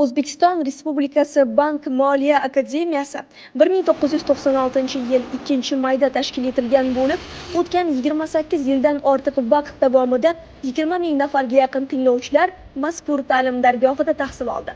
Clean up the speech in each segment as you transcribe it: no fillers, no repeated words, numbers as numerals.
O'zbekiston Respublikasi Bank Moliya akademiyasi 1996-yil 2-mayda tashkil etilgan bo'lib, o'tgan 28 yildan ortiq vaqt davomida 20 ming nafarga yaqin tinglovchilar mazkur ta'lim dargohida tahsil oldi.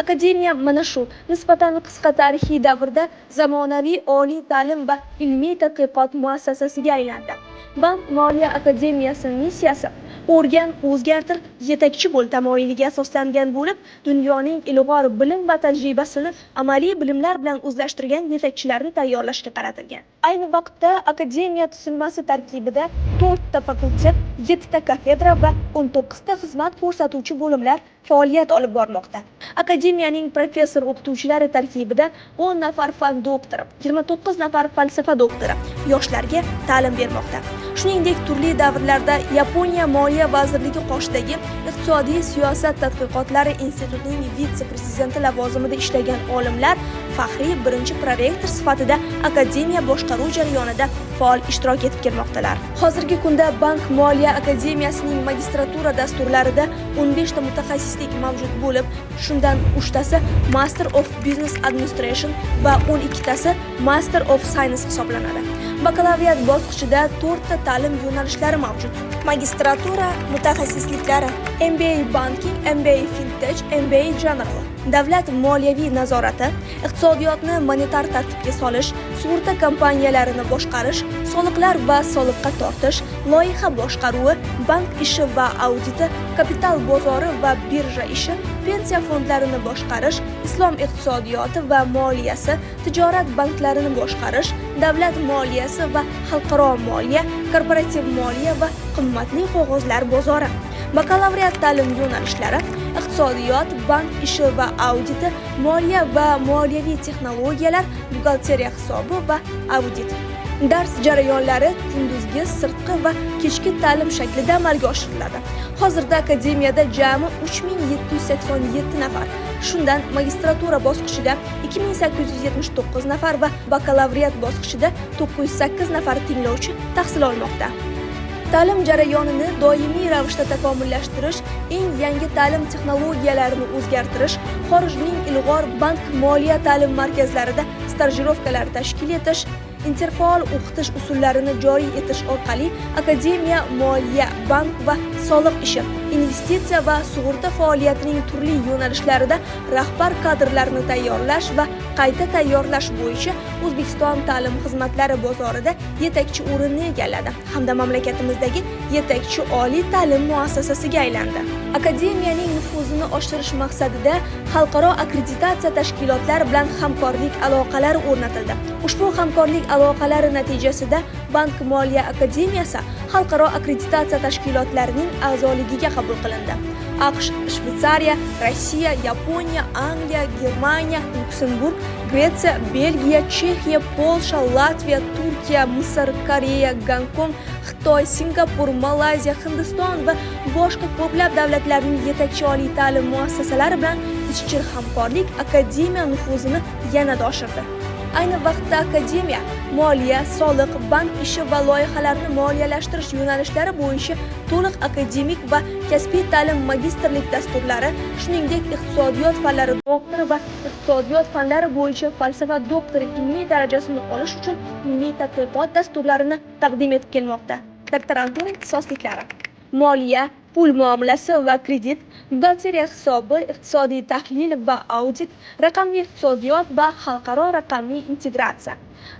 Akademiya mana shu nisbatan qisqa tarixiy davrda zamonaviy oliy ta'lim va ilmiy tadqiqot muassasasiga aylandi. Bank Moliya akademiyasi missiyasi "O'rgan, o'zgartir, yetakchi bo'l" tamoyiliga asoslangan bo'lib, dunyoning ilg'or bilim va tajribasini amaliy bilimlar bilan o'zlashtirgan yetakchilarni tayyorlashga qaratilgan. Ayni vaqtda akademiya tuzilmasi tarkibida to'rtta fakultet, yettita kafedra va 19 ta xizmat ko'rsatuvchi bo'limlar faoliyat olib bormoqda. Akademiyaning professor o'qituvchilari tarkibida 10 nafar fan doktori, 29 nafar falsafa doktori yoshlarga ta'lim bermoqda. Shuningdek, turli davrlarda Yaponiya Moliya vazirligi qoshidagi Iqtisodiy siyosat tadqiqotlari institutining vitse-prezidenti lavozimida ishlagan olimlar faxriy birinchi prorektor sifatida akademiya boshqaruv jarayonida faol ishtirok etib kelmoqdalar. Hozirgi kunda Bank Moliya akademiyasining magistratura dasturlarida 15 ta mutaxassislik mavjud bo'lib, shundan 3 tasi Master of Business Administration va 12 tasi Master of Science hisoblanadi. Bakalavriat bosqichida 4 ta ta'lim yo'nalishlari mavjud. Magistratura mutaxassisliklari: MBA Banking, MBA Fintech, MBA General. Davlat moliyaviy nazorati, iqtisodiyotni monetar tartibga solish, sug'urta kompaniyalarini boshqarish, soliqlar va soliqqa tortish, loyiha boshqaruvi, bank ishi va auditi, kapital bozori va birja ishi, pensiya fondlarini boshqarish, islom iqtisodiyoti va moliyasi, tijorat banklarini boshqarish, davlat moliyasi va xalqaro moliya, korporativ moliya va qimmatli qog'ozlar bozori. Bakalavriat ta'lim yo'nalishlari: iqtisodiyot, bank ishi va auditi, moliya va moliyaviy texnologiyalar, buxgalteriya hisobi va audit. Dars jarayonlari kunduzgi, sirtqi va kechki ta'lim shaklida amalga oshiriladi. Hozirda akademiyada jami 3787 nafar, shundan magistratura bosqichida 2879 nafar va bakalavriat bosqichida 908 nafar tinglovchi tahsil olmoqda. Ta'lim jarayonini doimiy ravishda takomillashtirish, eng yangi ta'lim texnologiyalarini o'zgartirish, xorijning ilg'or bank moliya ta'lim markazlarida stajirovkalar tashkil etish, interfaol o'qitish usullarini joriy etish orqali akademiya moliya, bank va soliq ishi, investitsiya va sug'urta faoliyatining turli yo'nalishlarida rahbar kadrlarni tayyorlash va qayta tayyorlash bo'yicha O'zbekiston ta'lim xizmatlari bozorida yetakchi o'rinni egalladi hamda mamlakatimizdagi yetakchi oliy ta'lim muassasasiga aylandi. Akademiyaning nufuzini oshirish maqsadida xalqaro akkreditatsiya tashkilotlari bilan hamkorlik aloqalari o'rnatildi. Ushbu hamkorlik aloqalari natijasida Bank Moliya akademiyasi xalqaro akkreditatsiya tashkilotlarining a'zoligiga qabul qilindi. AQSh, Shvetsariya, Rossiya, Yaponiya, Angliya, Germaniya, Lyuksemburg, Gretsiya, Belgiya, Chexiya, Polsha, Latviya, Turkiya, Misr, Koreya, Gonkong, Xitoy, Singapur, Malayziya, Hindiston va boshqa ko'plab davlatlarning yetakchi oliy ta'lim muassasalari bilan izchil hamkorlik akademiya nufuzini yanada oshirdi. Ayni vaqtda akademiya moliya, soliq, bank ishi va loyihalarni moliyalashtirish yo'nalishlari bo'yicha to'liq akademik va kasbiy ta'lim magistrlik dasturlari, shuningdek, iqtisodiyot fanlari doktori va iqtisodiyot fanlari bo'yicha falsafa doktori ilmiy darajasini olish uchun ilmiy tadqiqot dasturlarini taqdim etib kelmoqda. Doktorantura ixtisosliklari: moliya, pul muomalasi va kredit, buxgalteriya hisobi, iqtisodiy tahlil va audit, raqamli iqtisodiyot va xalqaro raqamli integratsiya.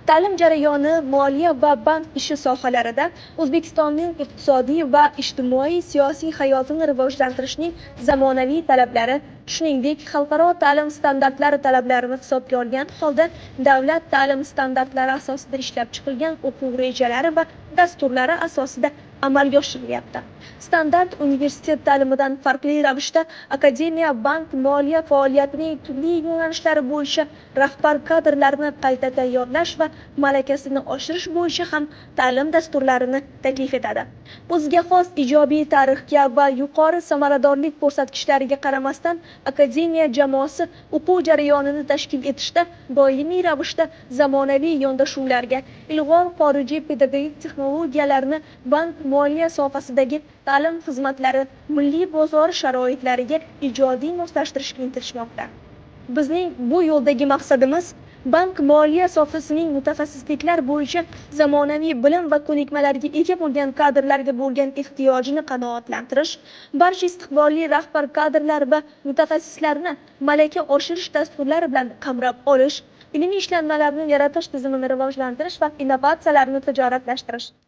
Ta'lim jarayoni moliya va bank ishi sohalarida O'zbekistonning iqtisodiy va ijtimoiy-siyosiy hayotini rivojlantirishning zamonaviy talablari, shuningdek, xalqaro ta'lim standartlari talablarini hisobga olgan holda davlat ta'lim standartlari asosida ishlab chiqilgan o'quv rejalari va dasturlari asosida amalga oshirilyapti. Standart universitet ta'limidan farqli ravishda akademiya bank moliya faoliyatining turli yo'nalishlari bo'yicha rahbar kadrlarni qayta tayyorlash va malakasini oshirish bo'yicha ham ta'lim dasturlarini taklif etadi. O'ziga xos ijobiy tarixga va yuqori samaradorlik ko'rsatkichlariga qaramasdan, akademiya jamoasi o'quv jarayonini tashkil etishda doimiy ravishda zamonaviy yondashuvlarga, ilg'or xorijiy pedagogik texnologiyalarni bank bank-moliya sohasidagi ta'lim xizmatlari milliy bozor sharoitlariga ijodiy moslashtirishga intilishmoqda. Bizning bu yo'ldagi maqsadimiz bank-moliya sohasining mutaxassisliklar bo'yicha zamonaviy bilim va ko'nikmalarga ega bo'lgan kadrlarga bo'lgan ehtiyojini qanoatlantirish, barcha istiqbolli rahbar kadrlar va mutaxassislarni malaka oshirish dasturlari bilan qamrab olish, ilmiy ishlanmalarni yaratish tizimini rivojlantirish va innovatsiyalarni tijoratlashtirish.